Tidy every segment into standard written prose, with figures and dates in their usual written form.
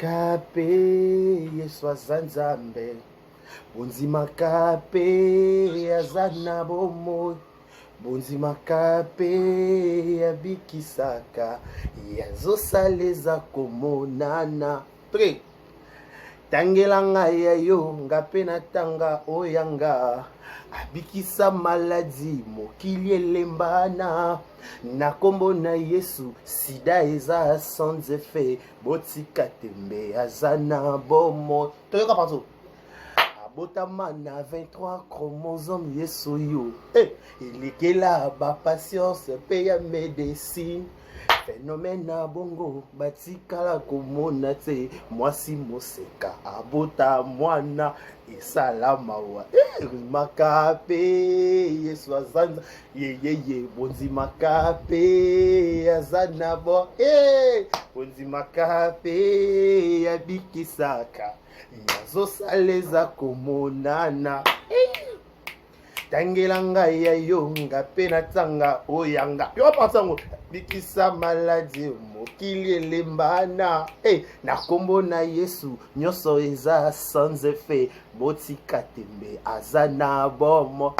Bondimaka pe Yesu aza Nzambe, bondimaka pe aza na bomoi, bondimaka pe abikisaka, ye azosala eza komonana. Tre tangela ngai ya yo, nga pe natanga oya nga, abikisa maladi mokili elembana, na kombo na Yesu sida eza sans effet, botika tembe aza na bomoi. Toyoka partout. Abotama na 23 chromosome Yesu yo, hey, elekela ba patience pe ya medecine, phénomène na bongo batikala komona te, mwasi moseka abota mwana esala mawa. Eh, rimaka pe Yesu aza yeyeye, bondimaka pe aza na bo, eh, bondimaka pe abikisaka, yazosala eza komonana. Eh, tangela ngai ya yo, nga pe natanga oyanga yo parti yango, bikisa maladi mokili elembana, hey, na kombo na Yesu nyonso eza sans effet, botika tembe aza na bomo.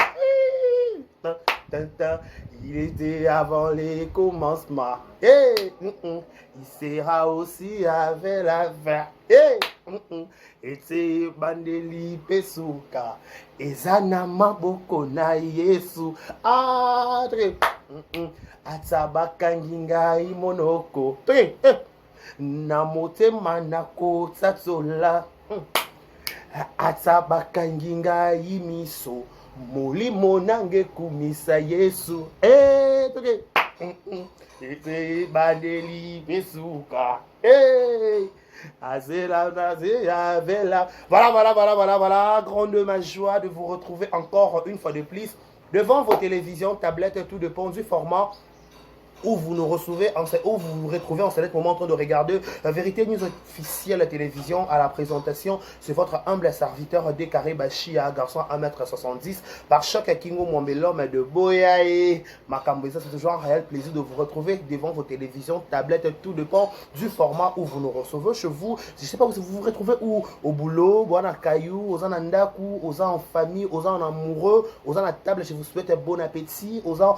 Il était avant les commencements. Hey, il sera aussi avec la fin. Hey, ete ebandeli mpe suka eza na maboko na Yesu. Atre ata bakangi ngai monoko te, eh, na motema nakotatola. Ata bakangi ngai miso, molimo nange ekumisa Yesu. Eh, toke ete ebandeli mpe suka. Hey! Azela, azela, vela. Voilà, voilà, voilà, voilà, voilà. Grande ma joie de vous retrouver encore une fois de plus devant vos télévisions, tablettes, tout dépend du format où vous nous recevez, où vous vous retrouvez en ce moment en train de regarder la Vérité News officielle la télévision. À la présentation, c'est votre humble serviteur Décaré Bachia, garçon 1m70, par choc à Kingo Mwambe, l'homme de Boyae. Makambo, c'est toujours un réel plaisir de vous retrouver devant vos télévisions, tablettes, tout dépend du format où vous nous recevez chez vous. Je sais pas où vous vous retrouvez, où, au boulot, aux caillou, aux andaku, aux en famille, aux en amoureux, aux en table. Je vous souhaite un bon appétit, aux en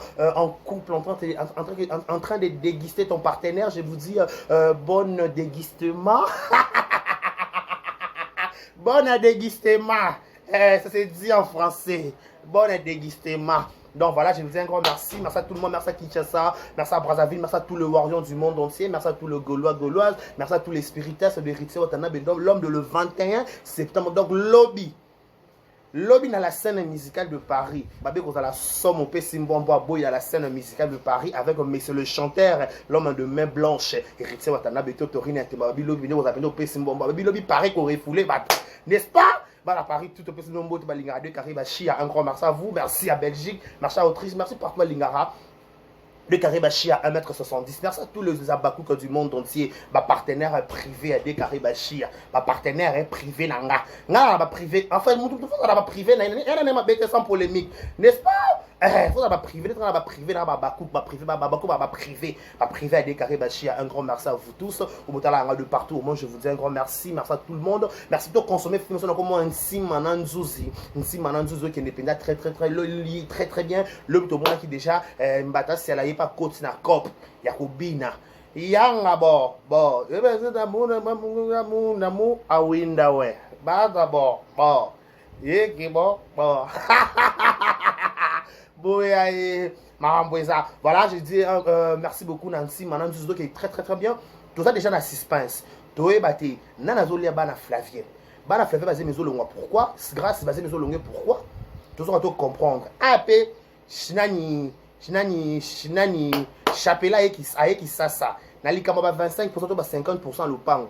couple, en train de déguster ton partenaire. Je vous dis bon dégustement. Bon dégustement. Eh, ça s'est dit en français. Bon dégustement. Donc voilà, je vous dis un grand merci. Merci à tout le monde. Merci à Kinshasa. Merci à Brazzaville. Merci à tous les warriors du monde entier. Merci à tous les Gaulois, Gauloises. Merci à tous les spiritas de Ritse Watanabe. L'homme de le 21 septembre. Donc lobi. Lobi dans la scène musicale de Paris. Babe la somme au Simbombo Boy à la scène musicale de Paris avec monsieur le chanteur, l'homme de main blanche, Héritier Watanabe Totorine Babi lobi vous appelez au Simbombo. Babi lobi paraît qu'on refoulé, n'est-ce pas? Voilà, Paris, tout au Simbombo, Balingara, deux carré, Bachia, un grand merci à vous, merci à Belgique, merci à Autriche, merci partout à Lingara. Le carré Bachia 1m70. Merci à tous les Abakouks du monde entier. Ba partenaire privé à deux carré Bachia. Ba partenaire privé nanga. Nga ba privé. Enfin, mutu faut ba privé na na na bête sans polémique. N'est-ce pas? Eh, faut ba privé, ba privé na ba Bakouk, ba privé, ba Bakouk, ba privé, ba privé à deux carré Bachia. Un grand merci à vous tous. Au botala de partout au monde, je vous dis un grand merci. Merci à tout le monde. Merci de consommer film comme Nsima na Nzuzi. Nsima na Nzuzi qui est très très très très très bien. Le tout qui déjà mbata c'est la pas côte na cop ya kobina yanga bo bo namu awinda we baza bo bo yeki bo bo boya ye makambo eza. Voilà, je dis merci beaucoup Nancy Mana Nzuzi qui est très très très bien. Toza déjà na suspense, toyeba te nani azolia bana Flavien. Bana Flavien bazemi ezolongwa pourquoi? Grâce bazemi ezolongwe pourquoi? Tozoka to comprendre ape nani nani nani Chapela ayeki sasa na likambo ba 25 to ba 50 lopango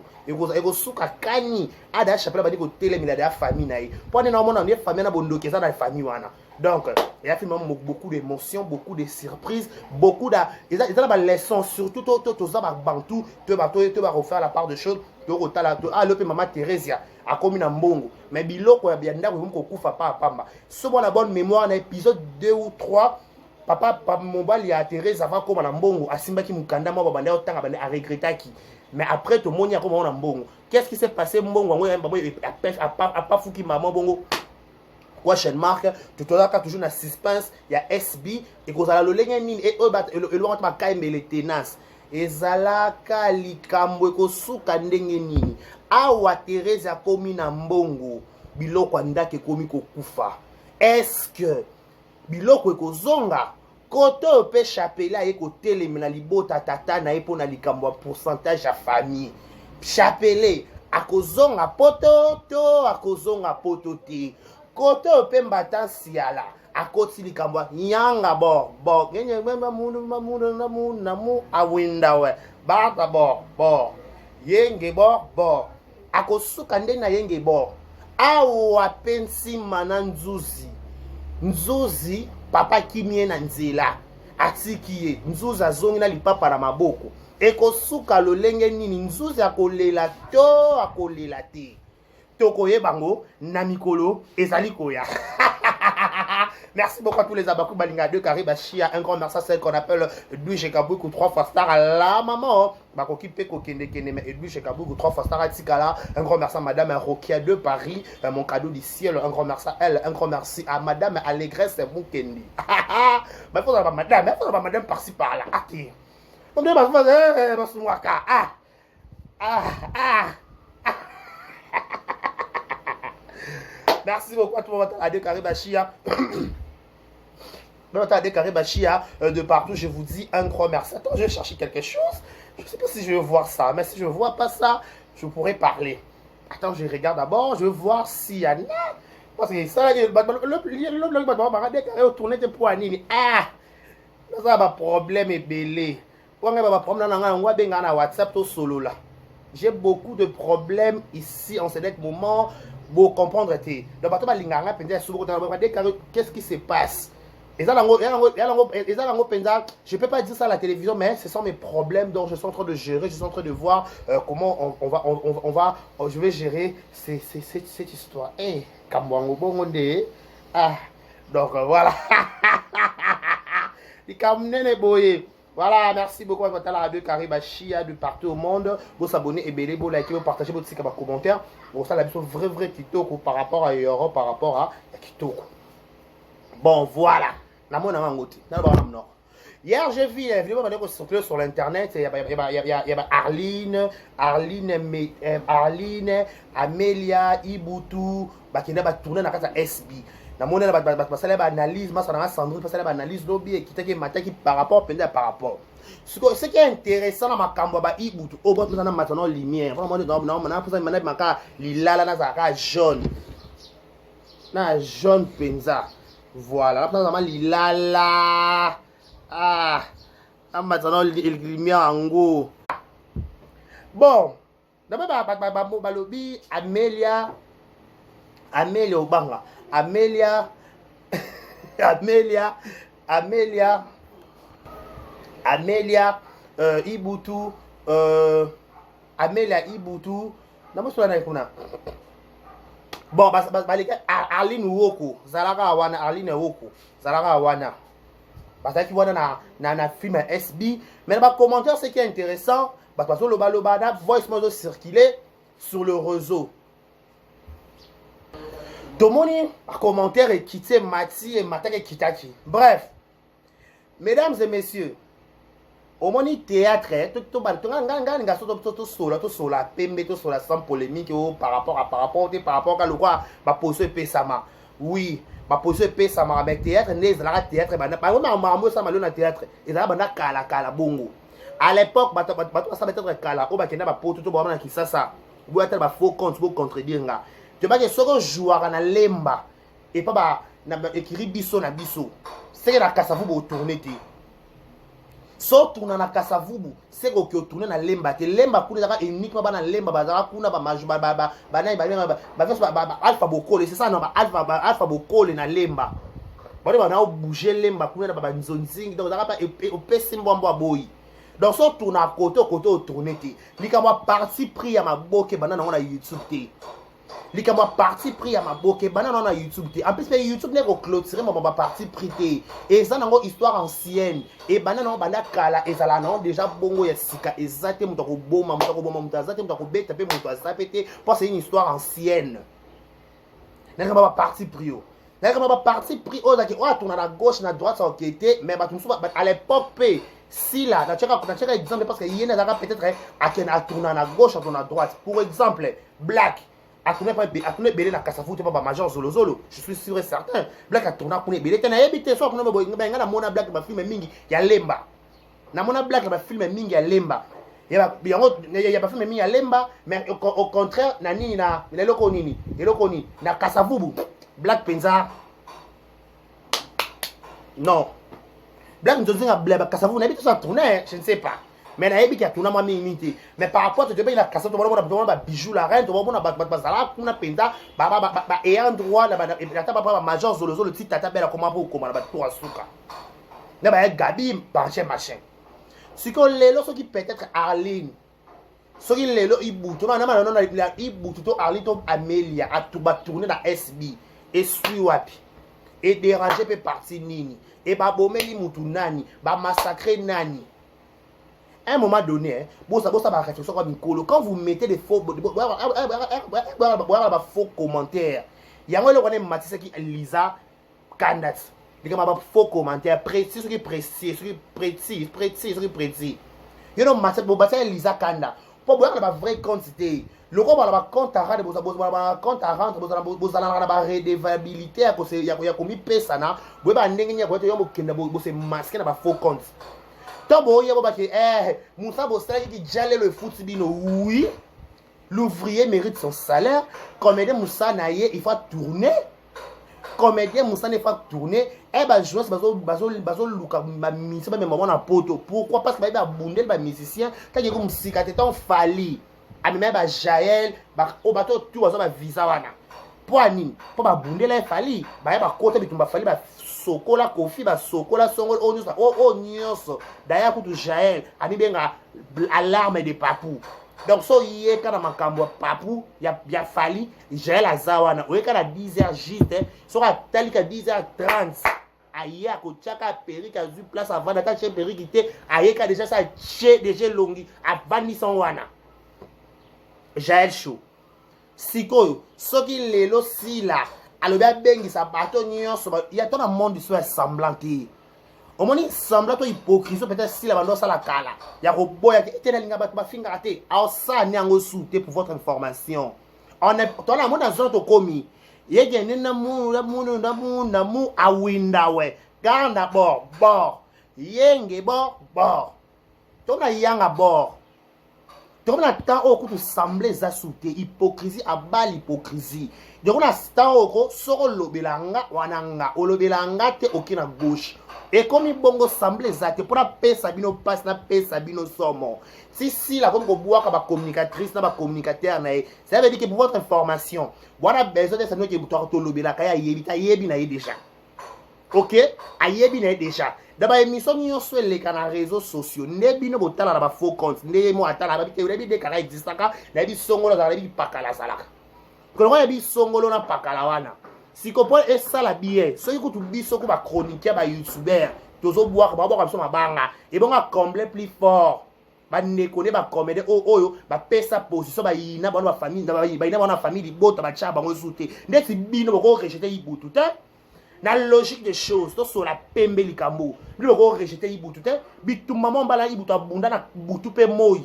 ekosuka kani. Ada Chapela bandi kotelemela ya famille na ye mpo ane naomona nde famille na bondoki eza na famille wana. Donc il y a finalement beaucoup d'émotions, beaucoup de surprises, beaucoup de eza na baleçon, surtout toza babantu to barefaire la part de choses. Tokotala alo mpe mama Thérésia akomi na mbongo, mais biloko ya ndako ekomi kokufa pa pamba. So bona bonne mémoire, na épisode 2 ou 3, papa mobali ya Thérèse avant akóma na mbongo asimbaki mokanda moko, babanda otanga, banda aregretaki. Mais après tomoni akoma na mbongo. Qu'est-ce qui s'est passé? Mbongo yango bango apafuki mama bongo question mark. Tozalaka toujours na suspense ya SB ekozala lolenge nini, oyo elongo te bakayembele tenace ezalaka likambo ekosuka ndenge nini. Awa Therese akomi na mbongo, biloko ya ndako ekomi kokufa. Est-ce biloko ekozonga kote oyo? Mpe Chapelet aye kotelemela libota tata na ye mpo na likambo ya pourcentage ya famille. Chapelet akozonga poto to akozonga poto te? Kote oyo mpe Mbata Nsiala akoti likambo ya nyanga bor bor namu awinda we bata bor bor yenge bor bor akosuka nde na yenge bor. Awa mpe nsima na Nzuzi, Nzuzi papa akimi ye na nzela, atiki ye. Nzuzi azongi na lipapa na maboko. Ekosuka lolenge nini? Nzuzi akolela to akolela te? Tokoyeba yango na mikolo ezali koya. Merci beaucoup à tous les abakou balinga deux carré bashia. Un grand merci à celle qu'on appelle Edwige Kaboukou, trois fois star à la maman. Bakoki pe kokende kende, mais Edwige Kaboukou, trois fois star à Tikala. Un grand merci à Madame Rokia de Paris, mon cadeau du ciel. Un grand merci à elle. Un grand merci à Madame Allégresse Moukendi. Bah, faut avoir madame, faut avoir madame par-ci par-là. Ok. On doit ah, ah, ah. Merci beaucoup à tout le monde à deux carré bachia. À deux carré bachia de partout, je vous dis un grand merci. Attends, je vais chercher quelque chose. Je ne sais pas si je vais voir ça, mais si je ne vois pas ça, je pourrais parler. Attends, je regarde d'abord, je vais voir s'il y en a. Parce que ça, le tourner pour nini. Ah, ça va problème ebele. Wanga ba problème na nga yango abenga na WhatsApp to solola. J'ai beaucoup de problèmes ici en ce moment. Bo comprendre te. Donc bato balingaka nga mpenza ya subu kotala ba déclaré qu'est-ce qui se passe. Eza nango eza nango mpenza, je peux pas dire ça à la télévision, mais ce sont mes problèmes, donc je suis en train de gérer, je suis en train de voir comment on va je vais gérer cette histoire. Eh, kambo bongo nde. Ah, donc voilà. Likambo nene boye. Voilà, merci beaucoup à votre Radio Caribe Chia de partout au monde. Vous s'abonner, ebele, vous liker, vous partager, vous laisser commentaire. Bon, ça, la vrai, vrai kitoko par rapport à Europe, par rapport à kitoko. Bon, voilà. Hier, j'ai vu une vidéo circuler sur l'internet. Il y a Arline, Arline, Arline, Amelia, Ibutu, bakenda ba tourner na kati ya SB. Namoni na bato basala baanalyse, masala nga Sandrine basala baanalyse lobi, ekitaki, emataki par rapport mpenza par rapport. Sikoyo, ce qui est intéressant na makambo ya baibutu oyo bato na mata na lumière maka lilala, nazalaka jaune na jaune mpenza. Voilà, nazama lilala. Ah, namata na lumière yango. Bon, d'abord balobi Amelia, Amelia obanga Amelia, Amelia, Amelia, Amelia Ibutu, Amelia Ibutu namosola na kuna. Bon, baleka Arline Woko zalaka wana, Arline Woko zalaka wana, bazalaki wana na film ya SB. Mais na bacommentaire, ce qui est intéressant, bato bazolobaloba na voice moko ezocircule sur le réseau. Tomoni bacommentaire ekiti, emati, emataki, ekitaki. Bref, mesdames et messieurs, omoni théâtre, ngai ninga so tosola, tosola pembe, tosola sans polémique o par rapport à par rapport te, par rapport ka lokwa baposition epesama. Oui, baposition epesamaka, mais théâtre nde ezalaka théâtre. Banda bango makambo esama lelo na théâtre ezalaka banda kala kala bongo. À l'époque, bato basala théâtre kala oyo bakenda bapoto to bama na Kisasa, boya tala bafaux compte, bocontredire nga. Tobake soki ojouaka na Lemba epa ekiri biso na biso, seke na Kasavubu otourne te. So tourna na Kasavubu, seke oki otourne na Lemba te. Lemba kuna ezalaka uniquement bana Lemba bazalaka kuna, banani, Alpha Bokole, c'est ça non? Alpha Bokole na Lemba, bano bana obouge Lemba kuna na banzonzingi. Donc ezalaka opesi mbwambwa boyi. Donc so tourna kote okote otourne te. Likambo ya parti pris ya maboke banda nango na YouTube te. Likambo ya parti pris ya maboke ebanda nano na YouTube te. En plus mpe YouTube nde ekoclotire makambo ya parti pris te, eza nango histoire ancienne, ebanda nango banda kala, ezala nango déjà bongo. Ya sika eza te. Moto akoboma moto, akoboma moto aza te, moto akobeta mpe moto aza mpe te, mpo c'est une histoire ancienne. Na likambo ya baparti pris oyo, na likambo ya baparti pris oyo ozalaki oyo atourna na gauche, na droite, aoke te. Mais bato mosusu à l'époque mpe Sila, natiaka exemple parce que ye nde azalaka peut-être akende atourna na gauche, atourna na droite. Pour exemple, Black atourne atourne ebele na Kasavu te, mpa bamajor Zolozolo. Je suis sûr et certain, Black atourna kuna ebele te. Nayebi te so akuna ngai. Namona Black bafilm mingi ya Lemba, namona Black na bafilm mingi ya Lemba, yango ya bafilm mingi ya Lemba. Mais au contraire, na nini, na eloko nini, eloko nini, na Kasavubu, Black mpenza non. Black nzonzinga Kasavubu, nayebi te so atourne, je ne sais pas, mais nayebi ki atourna mwa mingi mingi te. Mais par rapport totoyebi na Kasavubu, tomona babijou la reine, tomona bato bazala kuna mpenza baayant droit, ata bapa bamajor Zolozolo ti tata bela koma mpo okoma na batour ya suka nde baya Gabi machin machin. Sikoyo lelo, soki peut-être Arline, soki lelo Ibutu na Ibutu to Arline to Amelia batourne na SB, esui wapi? Edérange mpe parti nini? E babomeli mutu nani? Bamassacre nani? À un moment donné, hein, bosa bosa ba réflexion comme mikolo. Quand vous mettez des faux, ba faux commentaires, yango eloko wana ematisaki Lisa Kandat. Likambo ba faux commentaire précis, soki précis, soki précis, précis, soki précis, yo no matisa bobatisaki Lisa Kanda mpo boyaka na bavrai compte te. Loko bala bacompte à rendre, bozala bacompte à rendre, bozalaka na baredevabilité ya komipesana. Boyeba ndenge nini ya koyete yo bokenda bose masquer na bafaux compte to boya bobaki musa bosalaki kijalelo efuti bino. Oui, l'ouvrier mérite son salaire. Comédien, mosala na ye, il faut tourner. Comédien, mosala, il faut tourner. E bajournaliste bazoluka bamusicien, bamema bango na Poto. Pourquoi? Parce que bayebi babundeli bamusicien. Ntango eko mosika te, ntango Fally amema bajael oyo, bato tu bazwa bavisa wana mpo anini? Mpo babundela ye Fally. Baya bakota bitumba Fally, basokola Kofi, basokola songolo oyo nyonso, oyo nyonso. Daya kutu Jael amibenga alarme de Papu. Donc so oyeka na makambo ya Papu ya Fally, Jael aza wana. Oyeka na 10 heures juste, soki atalika 10 heures 30, aye akotiaka perruque, azwi place, avanda. Ata tie perruque te, ayeka déjà, sa atie déjà elongi, avandisa wana Jael Show. Sikoyo soki lelo Sila alobi abengisa bato nyonso ya to na monde so ya semblant te, omoni semblant to hypocrisie, peut-être Sila bando osala kala ya koboya te ete nalinga bato bafingaka te, aosala ni yango su te. Pour votre information, tona mona zone tokomi yekende na mu na mu na mu na mu awindawe kanda bor bor yenge bor bor tona yanga bor. Tokomi na temps oyo kutu semble eza su te. Hypocrisie abala hypocrisie. Donc na temps oyo ko soki olobela nga wana, nga olobela nga te, oke na gauche. Ekomi bongo, semble eza te. Mpo napesa bino mpasi, napesa bino somo, si Sila akomi kobwaka bacommunicatrice na bacommunicateur na ye, ça veut dire que, pour votre information, wana besoin te sanoke moto tolobelaka ye ayebi te, ayebi na ye déjà. Ok, ayebi na ye déjà na baémission nyonso eleka na réseaux sociaux. Nde bino botala na bafaux compte, nde ye mo atala babi te. Nayebi nde kaka existaka, nayebi songolo azalaka, nayebi pakala azalaka kolongo, nayebi songolo na pakala wana. Siko mpo esala bien, soki kutu biso ku bachroniqueur, bayoutubeur, tozobwaka, babwaka biso mabanga, ebongo acomble plus fort bandeko nde bacomédien oyo bapesa position, bayina bango bafamille, bayina bango na famille libota, batya bango zu te. Ndeti bino bokorejeter Ibutu te, na logique des choses, tosola pembe likambo, bino bokorejeter Ibutu te. Bitumba mo mbala Ibutu abunda na butu mpe moi,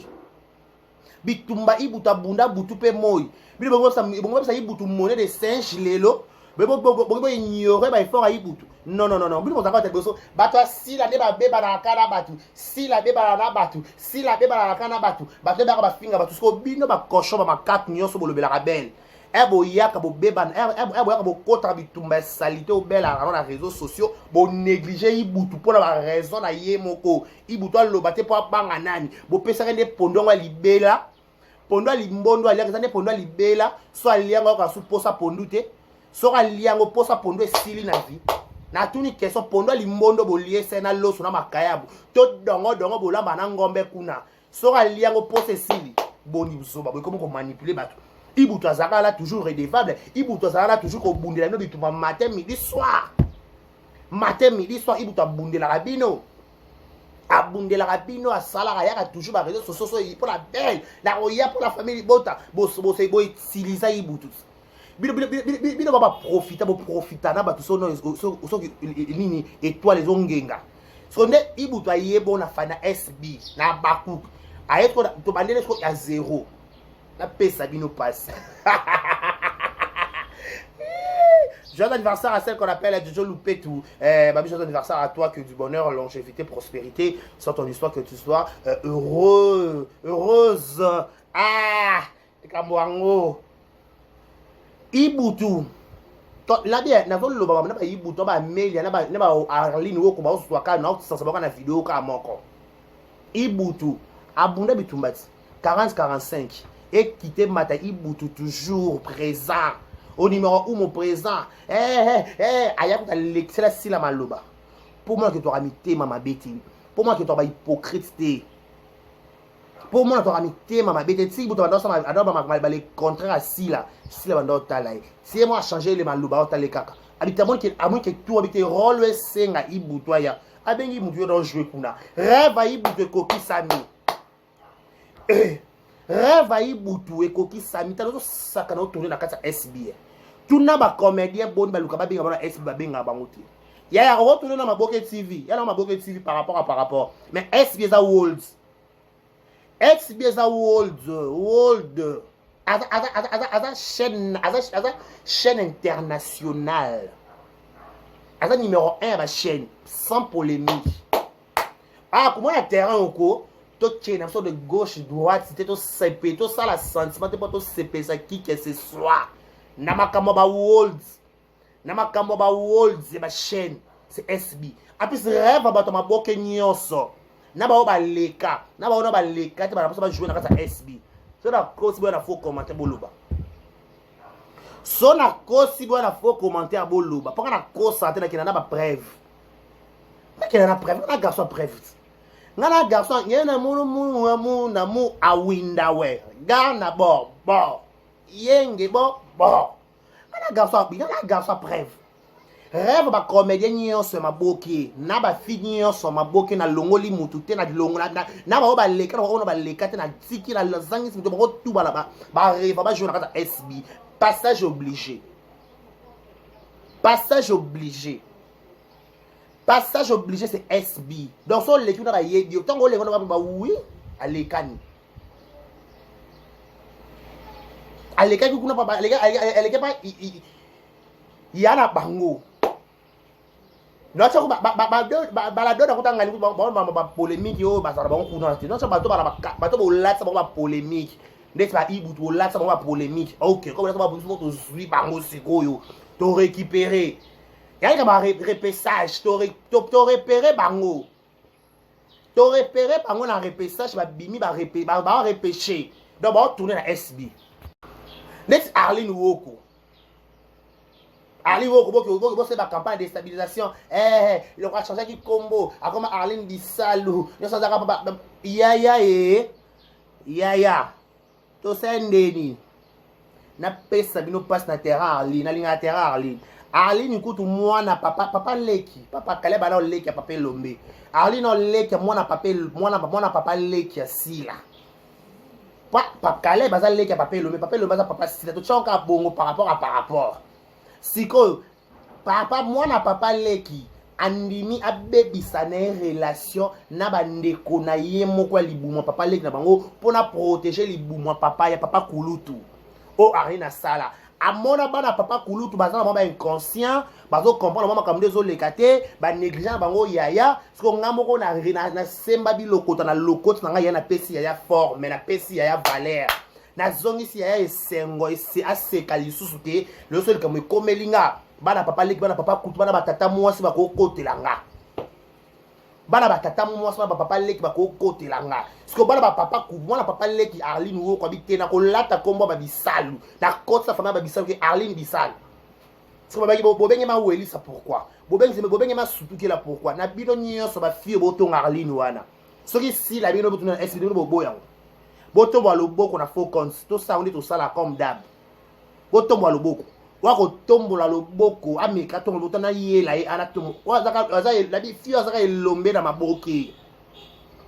bitumba Ibutu abunda butu mpe moi, bino bongo bopesa Ibutu monnaie de singe. Lelo bongo boignore baeffort ya Ibutu. Non, non, non, non. Bino bozalaka te liboso bato ya Sila nde babebanaka na bato. Sila bebana na bato, Sila bebanaka na bato, bato ebaka bafinga bato. Siko bino bacochon, bamakake nyonso bolobelaka bele e boyaka bobebana, e boyaka bokotaka bitumba ya saleté obelaka no na réseaux sociaux. Bonéglige Ibutu mpona baraison na ye moko. Ibutu aloba te mpo abanga nani? Bopesaka nde pondo yango ya libela, pondo ya limbondo aliaka eza nde pondo ya libela. So aliango ayoka su posa pondu te. Soki aliango, posa pondo esili na vie. Natuni question: pondo ya limbondo boliese na loso na makayabu to dongodongo bolamba na ngombe kuna, soki aliango, posa esili? Boni buzoba boye, komi komanipuler bato. Ibutu azalaka là toujours redevable. Ibutu azalaka là toujours kobundela bino bitumba matin, midi, soir. Matin, midi, soir, Ibutu abundelaka bino. Abundelaka bino, asalaka, ayaka toujours ba réseaux sociaux so mpo na belle nakoya mpo na famille libota. Boutiliza Ibutu. Bino bino ba baprofita, boprofita na bato soki nini, étoile ezongenga. So nde Ibutu ayebo na fa na SB na Bakuk, aye tobandeli siko ya zéro. Napesa bino pasi. Joyeux anniversaire à celle qu'on appelle Jojo Loupetou. Eh, babi, joyeux anniversaire à toi, que du bonheur, longévité, prospérité soit ton histoire, que tu sois heureux, heureuse. Ah, likambo yango. Ibutu. La bien, nazoloba na ba Ibutu, ba Amelia, na ba Arline Woko, bazozwa kaka na otisansa baka na video kaka moko. Ibutu abunda bitumba ti 40 45 ekite mata, Ibutu toujours présent au numéro ou mon présent. Eh, eh, eh, aya kuta lekisela sila maloba mpo mona ke twaka mitema mabe te, mpo mona ke twaka bahypocrite te, mpo mona twaka mitema mabe te. Ti Ibutu banda bale contraire ya Sila, Sila banda otala ye tie mo achange ele maloba, otala ye kaka abita amoni ke tu abite role esenga Ibutu aya abengi mutu yo na jouer kuna. Rêve ya Ibutu ekokisami, rêve ya Ibutu ekokisami. Tala, ozosaka na otourne na kati ya SB. Tuna bacomédien boni baluka babenga bango na SB, babengaka bango te. Yaya, okotourne na Maboke TV, ya na Maboke TV par rapport à par rapport, mais SB eza world, SB eza world, world. Aza chaîne, aza chaîne internationale, aza numéro 1 ya bachaîne sans polémique. Ah, komona terrain oko tokende na biso de gauche droite te, tosepe tosala sentiment te mpo tosepelisa qui que ce soit na makambo ya baworld, na makambo ya baworld ya bachaîne, c'est SB. Apis rêve ya bato maboke nyonso na bao baleka, na bao na baleka te, bana biso bajoue na kati ya SB. So nakosi, boya na faux commentaire boloba. So nakosi, boya na faux commentaire boloba. Mpoka nakosa te, nakenda na bapreuve, nakenda na preuve. Na garçon preuve, nga na garçon ye na munu munu mu na mu awinda we ga na bo bo yenge bo bo. Nga na garçon, nga na garçon preuve. Rêve bacomédien nyonso ya maboke na bafille nyonso maboke, nalongoli mutu te, na bao baleka, na baoyo baleka te, natiki nazangisi mutu bango tubala barêve bajoue na kati ya SB. Passage obligé, passage obligé, passage obligé, c'est SB. Donc so oleki kuna, bayebi yo. Ntango oleki kuna, bawi alekani, alekaki kuna, aleki pa ya na bango. Notako baladona kutanga bapolémique oyo bazala bango kuna te. Notako bato bato bolatisa bango bapolémique ndeti baibutu, bolatisa bango bapolémique. Ok, comme biso tozwi bango sikoyo, torécupéré yalika barepêchage, torepere bango, torepere bango na repêchage, babimi barepêche. Donc baotourne na SB neti Arline Woko. Arline Woko, bosala bacampagne de déstabilisation. Loko achangeaki kombo, akoma Arline Bisalu. Nyonso azaka yaya e yaya, tosala ndeni. Napesa bino mpasi na terrain. Arline, nalingaka terrain Arline. Arline kutu mwana papa, papa leki, papa Kaleba na oleki ya papa Elombe. Arline oleki ya mwana papa, mwana papa leki ya Sila. Pa Kaleba aza leki ya papa Elombe, papa Elombe aza papa Sila. Totiaka kaka bongo par rapport à par rapport. Sikoyo papa, mwana papa leki andimi abebisa na ye relation na bandeko na ye moko ya libumu papa leki na bango mpona protéger libumu ya papa, ya papa kulutu oyo Arline asala. Amona bana papa kulutu baza na bango bainconscient, bazocomprendre bango makambo nde ezoleka te, banégligent na bango yaya. Siko nga moko nasemba bilokota na lokoti na ngai ya, napesi yaya forme, napesi yaya valeur, nazongisi yaya esengo, aseka lisusu te. Lelo so likambo ekomeli nga, bana papa leki, bana papa kutu, bana batata mwasi bakokotela nga, bana batata mwasi, bana bapapa leki bakokotela nga. Siko bana bapapa, mwana papa leki Arline Woko abi te, nakolata kombo ya babisalu, nakotisa famille ya babisalu ke Arline Bisalu. Siko babaki bobenge mawelisa pourquoi, bobenge masutukela pourquoi. Na bino nyonso bafille botonga Arline wana, soki sila bino botuna SB, bino boboyango. Botombola loboko na faux compte, tosala nde tosala comme d'hab. Botombola loboko. Wa kotombola loboko, ameka tombola loboko na yela ye ala tombola. Wa azaka aza labi fio azaka elombe na maboke.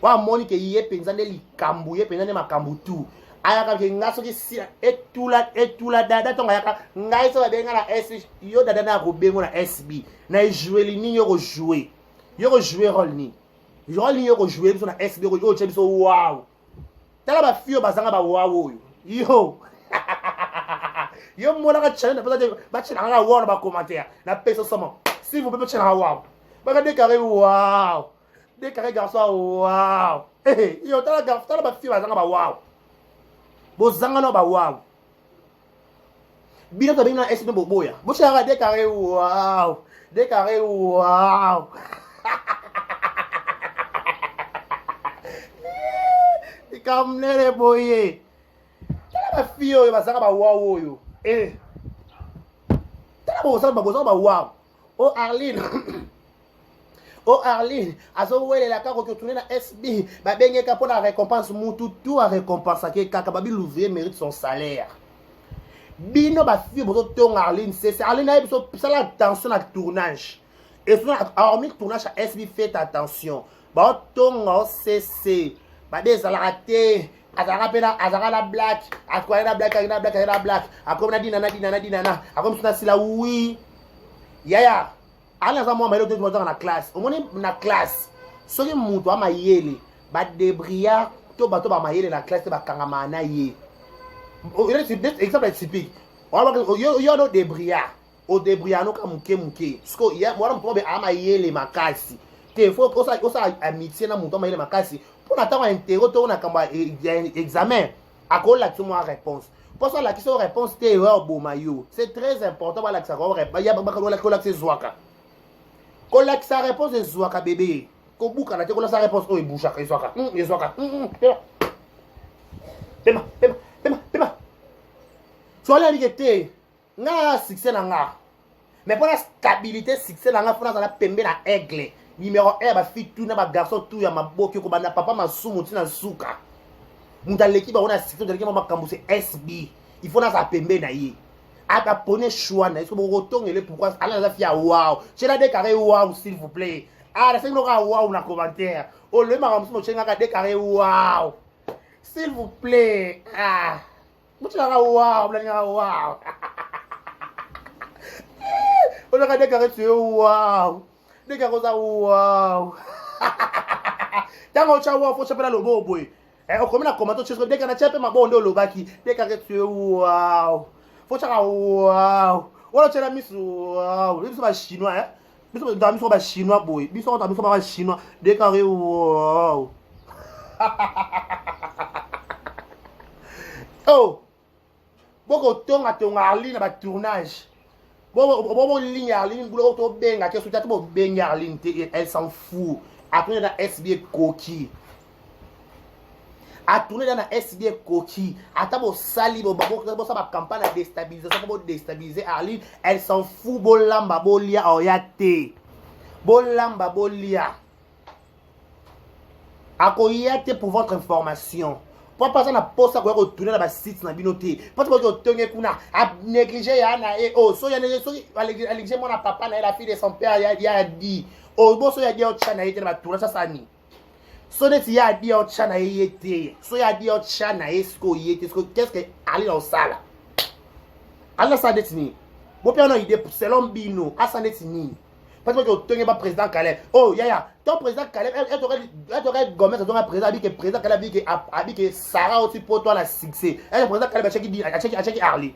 Wa amoni ke ye penza nde likambo, ye penza nde makambo tout. Ayaka ke nga soki sila etula etula dada tonga ayaka ngai so babenga na S yo dada na kobengo na SB na ejoueli nini yo ko jouer yo ko jouer rôle nini rôle nini yo ko jouer biso na SB oyo otya biso wow tala ba fille bazanga ba wow oyo yo yo monaka challenge na pesa te batielaka nga wow na ba commentaire na pesa somo s'il vous plaît batielaka wow baka décarré wow décarré garçon wow hey, yo tala tala ba fille bazanga ba wow bozanga na ba wow bino tobengi na sb boboya botielaka décarré wow décarré wow likambo nene boye tala bafille oyo bazalaka bawaw oyo eh. tala bozala bozala bawaw o oh, arline o oh, arline azowelela kaka oki otourne na sb babengeka mpo na récompense mutu tu arécompensake kaka babi l'ouvrier mérite son salaire bino bafille bozotonga arline sese arline aye biso sala attention na tournage et hormis tournage ya sb faites attention baotonga occ babe ezalaka te azalaka mpe azalaka na black akoya na black na black na black akomi na dinana dinana dinana akomi so na sila wi yaya ala aza mwa mayele te ozaka na classe omoni na classe soki moto amayele badebrillard to bato bamayele na classe te bakangamaka na ye exemple typique yo no debrillard odebrouillard noka moke moke siko wana moto mabe amayele makasi te fo osala amitié na moto amayele makasi mpo na ntango ya intero to na kambo ya examen akolakisa mwa réponse mpo so alakisi yo réponse te oya oboma yo c'est très important balakisaka kolakisa ezwaka kolakisa réponse ezwaka bebe kobukana te kolakisa réponse oyo ebougeaka ezwaka ezwaka pema pema pema pema so alelike te nga na succès na nga mais mpona stabilité succès na nga mpo nazala pembe na aigle numéro 1 ya bafille tout na bagarçon tout ya maboki kobanda papa masumu ntina nsuka moto aleki bango na succès moto aleki bango makambo se sb il faut nazala pembe na ye apone choix na ye soki bokotongele pourquoi ala naza fi ya wow tiela de carré wow s'il vous plaît ah nasengi noka wow na commentaire olobi makambo mosusu motyengaka de carré wow s'il vous plaît ah botyelaka wow bolingaka wow ozaka dekare tu wow dekare oza wow ntango otya wow fo otya mpe na loboko boye eh, okomi na komata otya dekare natya mpe maboko nde olobaki dekare tu wow fo otyaka wow wana otyela misu wow biso bachinois eh? biso ba biso ba chinois boye biso ba biso ba chinois dekare wow oh bokotonga tonga arline na ba tournage bobolingi arline bulo tobenga te soki ata bobengi arline te elle s'en fout atourne na sb ekoki atourne da na sb ekoki ata bosali bosala bacampagne ya déstabilisation mpo bodestabilise arline elle s'en fout bolamba bolia oya te bolamba bolia akoya te pour votre information po mpo aza na mposa koya kotourne na basite na bino te mpo te boki otonge kuna anéglige ya na ye o oh, soki soki anéglige mwana papa na ye la fille de son père ya ya di oboso oh, ya di otya na ye te na batourne sasani so neti ye adi otya na ye ye te so ye adi otya na ye sikoyo ye te sikoyo qu'est ce que ali na osala ali nasala neti nini bopia na idée selon bino asala neti nini parce que otonge ba président Caleb oh yaya ton président Caleb etoka Gomez atonga président abike président Caleb abike abike Sarah oti po toi la succès eh président Caleb achaki achaki achaki Arlie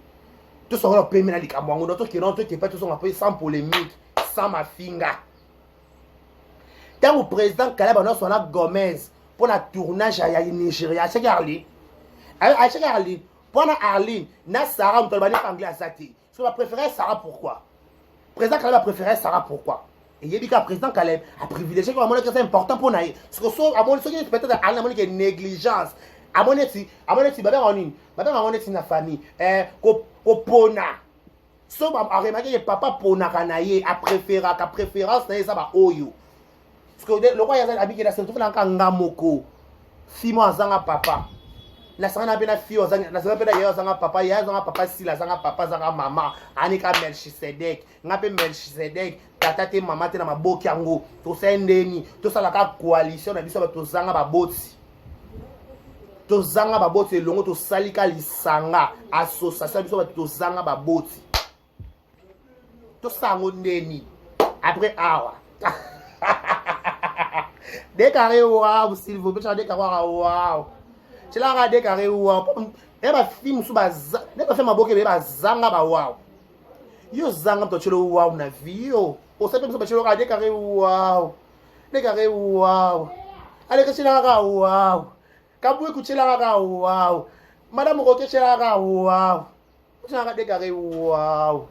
tout ça on pembe na likambo yango donc tokende tokepa tozonga mpe sans polémique sans mafinga ntango président Caleb anonso wana Gomez mpo na tournage ya Nigeria achaki Arlie achaki Arlie mpo na Arline na Sarah moto alobani anglais aza te So ba préférer Sarah pourquoi? Président Caleb a préféré Sarah pourquoi? eyebi kaka président Caleb a privilégié ko amonaki eza important mpo na ye siko so amoni soki peut-être alina amoni ke négligence amoni neti amoni neti babengaka nini babengaka yango neti na famille eh, kopona so aremaki ke papa aponaka na ye apréféraka préférence na ye eza baoyo lokola abikela se retrouve na kaka nga moko fimo azanga papa Nasangana mpe na fille, nasangana mpe na ye, azanga papa, ye azanga papa, Sila azanga papa, azanga mama, anika Melchisedek, nga mpe Melchisedek, tata te, mama te, na maboki yango tosali ndeni, tosalaka coalition na biso bato tozanga baboti, tozanga baboti elongo, tosali ka lisanga, association biso bato tozanga baboti, tosala yango ndeni. Après awa décarré, wow, s'il vous plaît, décarré, wow, tyelaka décarré, wow. E bafille mosusu baza nde bafille maboke ebele bazanga bawow. Yo ozanga moto atyelo wow na vie, yo osali mpe biso batyelo kaka décarré, wow, décarré, wow. Aleka tyelaka kaka wow, Kabwiku tyelaka kaka wow, Madame Roke tyelaka kaka wow, otyelaka décarré, wow.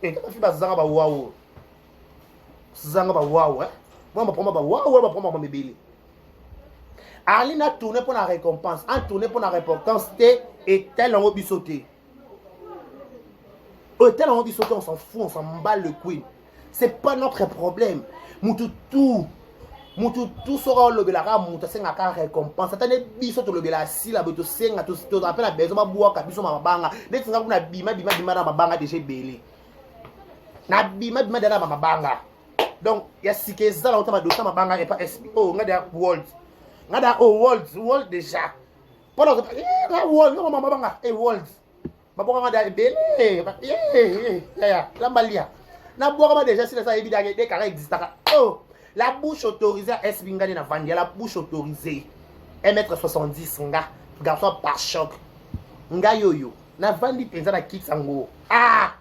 E kaka fi bazanga bawow, zanga bawow, mwa baproma bawow wana, baproma bango ebele. Arline a tourné mpo na récompense, a tourné mpo na récompense te, etali yango biso te, oyo etali yango biso te. On s'en fout, on s'en bat le queen, c'est pas notre problème. Mutu tout, mutu tout, soki olobelaka mutu asengaka récompense, ata nde biso tolobela asila boye, tosenga, tozala mpe na besoin babwaka biso na mabanga. Neti nga kuna, bima bima bima na mabanga déjà ebele, na bima bima deja na bamabanga. Donc ya sika eza na ota badossier mabanga epa sbo nga deya world, nga deya o world, world déjà mpona nga world nga mabanga e world babwakanga deya ebele yaya lamba lia nabwakama déjà. Sila sa yebi dake dekaka existaka. Oh, la bouche autorisée ya SB, nga nde na vandi ya la bouche autorisée, 1 mètre 70, nga garçon par choc, ngai oyo navandi mpenza na kiti yango. Ah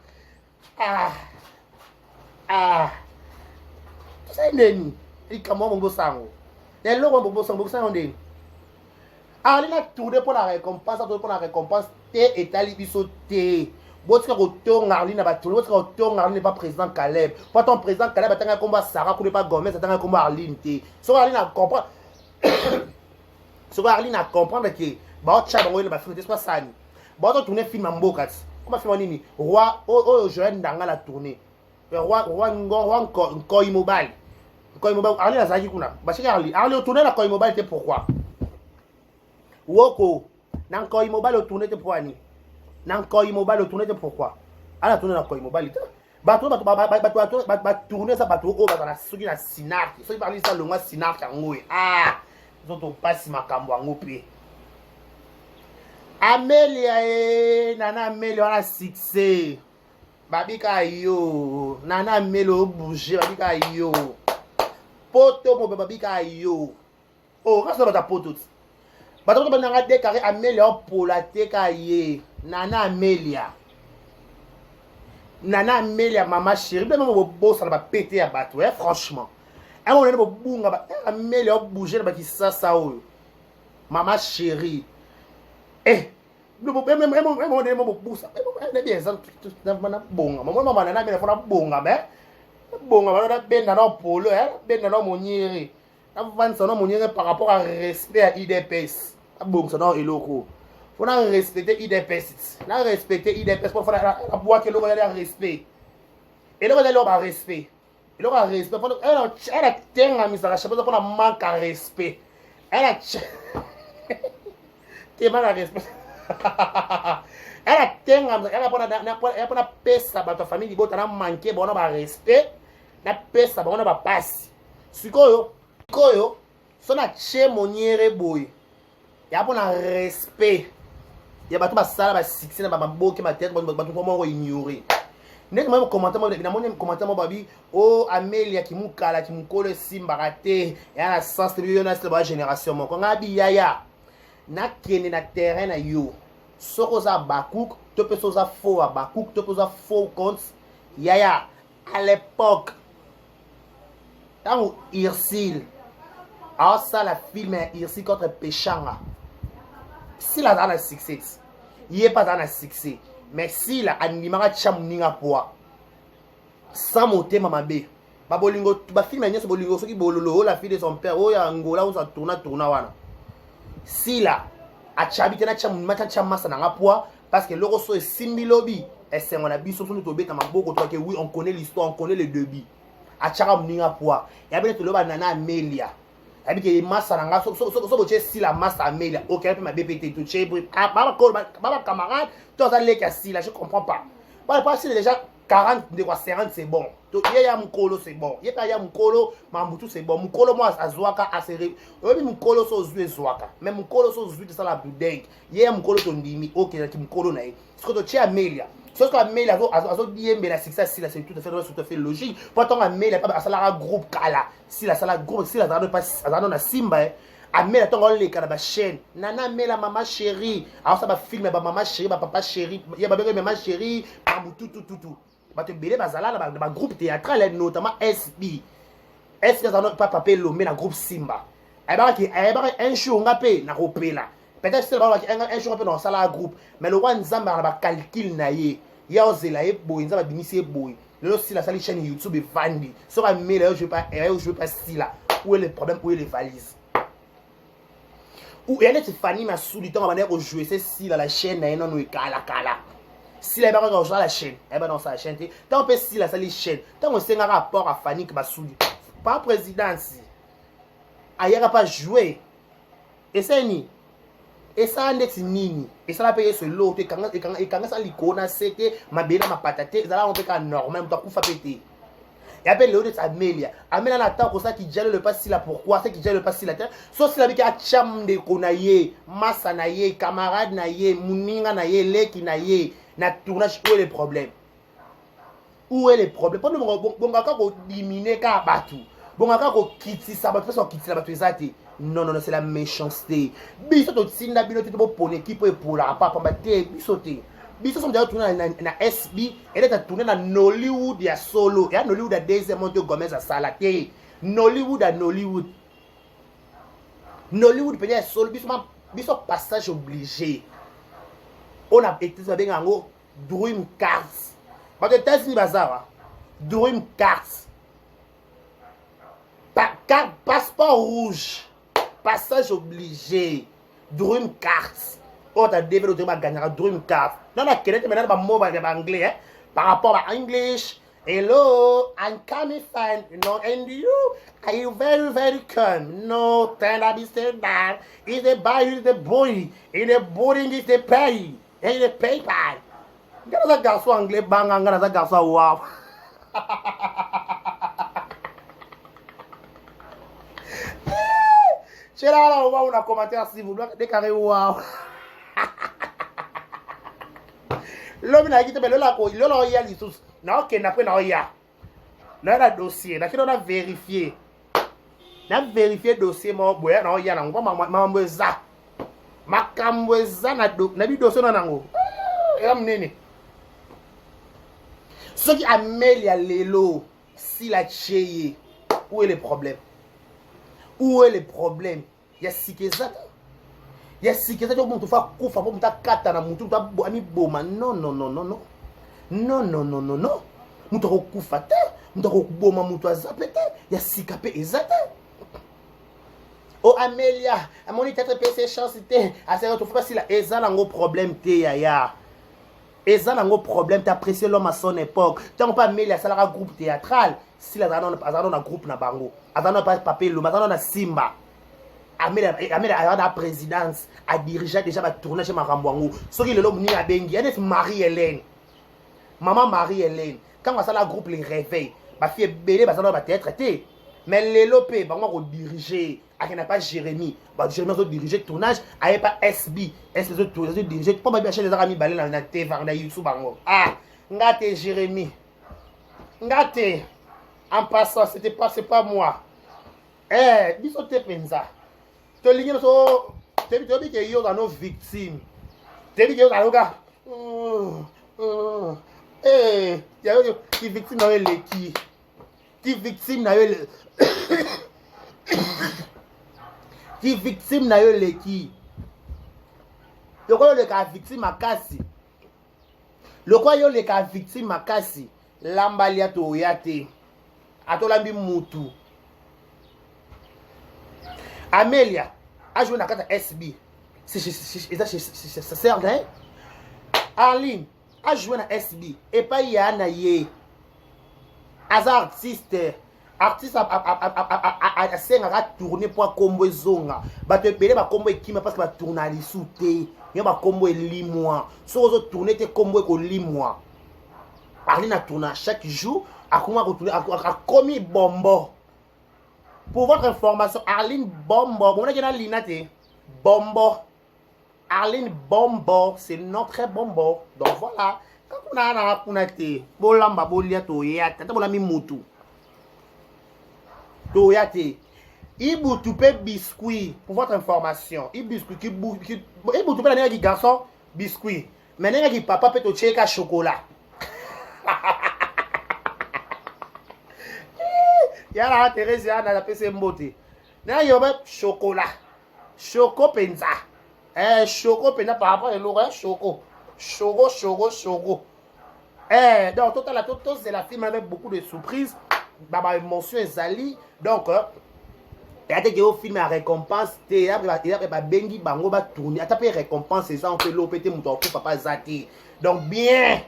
ah ah, tosali ndeni likambo yango bosango na eloko yango bosango, bosango ndeni ali na tourne mpo na récompense, atourne mpo na récompense te, etali biso te. Botika kotonga Arline na batourne, botika kotonga Arline pa président Caleb, po ata président Caleb atangaki nkombo ya Sara kuna pa Gomez, atangaki nkombo Arline te. Soki Arline acomprendre, soki Arline acomprendre ke baotya bango ye na bafilm te, soki asani baoto tourne film ya mboka ti koma film nini, roi oyo Joel Ndangala tourne, roi roi roi Nkoi Mobali, Nkoi Mobali, Arline azalaki kuna. Bashiki Arline, Arline otourne na Nkoi Mobali te, pourquoi? Woko na Nkoi Mobali otourne te, mpo ani na Nkoi Mobali otourne te, pourquoi ala tourne na Nkoi Mobali te? Bato bato batourne eza bato oyo bazala soki na sinarke, soki balisa longwa sinarke yango oyo. Ah, topasi makambo yango mpe Amelia e Nana Amelia wana succès babika yo. Nana Amelia obouge, babika yo poto mobe, babika yo o kasi bato ya poto ti bato poto bandanga décarré. Amelia opola te ka ye Nana Amelia, Nana Amelia, mama chéri, mpe mama bobosana bapete ya bato. Eh, franchement, yango nene bobunga. Amelia obouge na bakisasa oyo, mama chéri, eh bobusa eza nabonga mama nana Amelia, fo nabonga me nabonga bano, nabenda na polo, nabenda na monyere, navandisa na monyere par rapport à respect ya UDPS, nabongisa na eloko fo na respecte UDPS, na respecte UDPS, po fo nabwaka eloko ya respect, eloko eza eloko barespect, eloko ya respect ena tengamisaka chapeau mpona manque ya respect, ena te manque ya respect, ena tengamisaka ena mpona pesa bato ya famille libota na manque bango na barespect, napesa bango na bapasi. Sikoyo, sikoyo so natie moniere boye ya mpona respect ya bato basala basuccès na bamaboke matete, bato moko ignore ndenge moko commentaire. Namoni commentaire moko babi o Amelia kimukala kimukolo esimbaka te, ya na sens te, yo na sila ba génération moko. Ngai abi yaya, nakende na terrain na yo, soki oza bacook to mpe so oza faux ya bacook to mpe oza faux compte yaya. À l'époque ntango Ursile aosala film ya Ursile contre Peshanga, Sila azala na succès, ye mpe azala na succès, mais Sila andimaka tia moninga poa sans motema mabe. Babolingo bafilm nyonso, bolingo soki bololo oyo, la fille de son père oyo ya Angola oyo tourna tourna wana, Sila atyabi te natya natya masa na nga poa, parce que eloko so esimbi lobi esengo na biso soki tobeta maboko toke. Oui, on connaît l'histoire, on connaît le début. Atiaka moninga poa ya bene, toloba Nana Amelia. Ayebi ke masa na nga so botie sila masa amelia okela mpe mabe mpe te totie baba camarade to aza leki ya sila, je comprends pas. Bana pa sila déjà 40, ndeko ya 50, c'est bon. Ye ya mokolo, c'est bon. Ye mpe ya mokolo mambutu, c'est bon. Mokolo mo azwaka asere, oyebi mokolo so ozwi ezwaka, mais mokolo so ozwi tosala budeng. Ye ya mokolo tondimi okelaki mokolo na ye. Soki totie Amelia, soki Amelia azodiembela succès Sila, c'est tout à fait logique, po ntango Amelia asalaka groupe kala, Sila asala groupe, Sila azala na Simba. Amela ntongo oleka na bachaîne nana Amela, mama chéri, aosala bafilm ya bamama chéri, bapapa chéri, ya babenge mama chéri, makambo tutututu. Bato ebele bazala na bagroupe théâtral, notamment SB. SB azala pa Papa Elombe na groupe Simba. Ayebakaki, ayebaki un jour nga mpe nakopela. Peut-être sela balobaki un jour mpe nakosala groupe, mais lokwa Nzambe na bacalcul na ye, ye ozela ye boye, Nzambe abimisi ye boye. Lelo Sila asali chaîne YouTube evandi. Soki Amela yo joue pas Sila, où est le problème? Où est les valises? Ya neti Fani Masuli, ntango abandaki kojouer se Sila la chaîne na ye nano ekalakala, Sila ayebaka kaka kosala chaîne, ayeba na kosala chaîne te. Ntango mpe Sila asali chaîne, ntango esengaka apport ya Fanik Masuli pa présidence, ayaka mpa jouer. Eseni esala ndeti nini? Esala mpe yeso eloko te, ekangasa likolo na se te, mabele na mapata te, ezala yango mpe kaka normal, moto akufa mpe te. Ya mpe lelo neti Amelia, Amelia na ata kosala kijalo le pas Sila. Pourquoi se kijalo le pas Sila te? So Sila biki atya ndeko na ye, masa na ye, camarade na ye, moninga na ye, leki na ye na tournage, où est le problème? Où est le problème? Mpo bongaka kodiminuer kaka bato, bongaka kokitisa bato, mpesa kokitisa bato eza te. Non, non, non, c'est la méchanceté. Biso totinda bino te bopona ekipe oyo epolaka papamba te. Biso te, biso so moto tourne na SB, eleta tourne na Nollywood ya solo, ya Nollywood ya deuxième monde. Gomez asala te Nollywood ya Nollywood, Nollywood mpenza ya solo. Biso, biso passage obligé oyo na États babenga yango dream cards. Bato États-Unis baza wa dream cards, pa, passeport rouge, passage obligé, dream cards oyo ta dvd oyo baganyaka dream cards. Nano akende te, maintenant bamo ya baanglais, hein? Par rapport à English, hello, I'm coming fine, no, and you? Are you very very calm? No, tell I be said that is the buy is the boy in the boarding is the pay in the paper. Nga naza garçon anglais, banga nga naza garçon. Wow. Tiela wana wow na commentaire, s'il vous plaît. Déclaré wow. Lobi nayaki te, me lelo oya lisusu, naokenda mpe naoya naya na dossier, nakende na vérifie, na vérifie dossier moko boye, naoya nango mpo makambo eza, makambo eza na bidossier na nango eza monene. Soki Amelia lelo Sila tie ye, où est le problème? Où est le problème? Ya sika eza te, ya sika eza te. Moto fa kufa mpo moto akata na motu, moto amiboma? Non, non, non, non, non, non, non, non, non, non. Moto akokufa te, moto akoboma moto aza mpe te. Ya sika mpe eza te. O Amelia amoni tete epesi chance te, aseka tofuka Sila, eza nango problème te. Yaya, eza nango problème te. Apprécier l'homme à son époque. Ntango mpe Amelia asalaka groupe théâtral, Sila azala na groupe na bango, azala na Papa Elombe, azala na Simba. Amelia azala na présidence, adirige déjà batournage, makambo yango. Soki lelo monini abengi ya neti Marie Hélène, mama Marie Hélène, ntango asala groupe Les Réveil, bafille ebele bazala na bathéâtre te, mais lelo mpe bango akodirige. Akenda pa Jérémie, Jérémie azodirige tournage, aye pa SB, SB azodirige mpo babi bachaîne ezaka mibale na TV, na YouTube. Bango ah, nga te, Jérémie, nga te. En passant, c'était pas, c'est pas moi. Eh, biso te mpenza tolingi biso, toyebi ke yo oza no victime, toyebi ke yo ozaloka ki victime na yo eleki, ki victime na yo, ki victime na yo eleki. Lokola oleka victime makasi, lokola yo oleka victime makasi, lamba lia, toya te, atolambi mutu. Amelia ajoue na kati ya SB, eza sœur na ye. Arline ajoue na SB epai ya na ye, aza artiste. Artiste asengaka tourne mpo akombo ezonga. Bato ebele bakombo ekima parce que batourna lisu te. Yo bakombo elimwa. Soki ozo tourne te kombo ekolimwa. Arline atourna chaque jour, akoma kotourne, akomi bombo. Pour votre information, Arline Bombo, bomonaki na Lina te. Bombo. Arline Bombo, c'est notre Bombo. Donc voilà. Kuna na kuna te. Bolamba bolia toya te. Ata bolami mutu. Toya te. Ibutu pe biscuit pour votre information. Ibiscuit ki ki Ibutu pe na ki garçon biscuit. Mais ndenge ki papa pe totie ka chocolat. Yala Therese yana napesi mbote. Na yo ba chocolat. Choco penza. Eh choco penza par rapport eloko ya choco. Choco choco choco. Eh donc totala to tozela film avec beaucoup de surprises. Ba ba émotion ezali donc euh, eya te ke yo film ya récompense te eya mpe babengi bango batourne ata mpe récompense eza mpe lo mpe te moto akufa mpe aza te donc bien.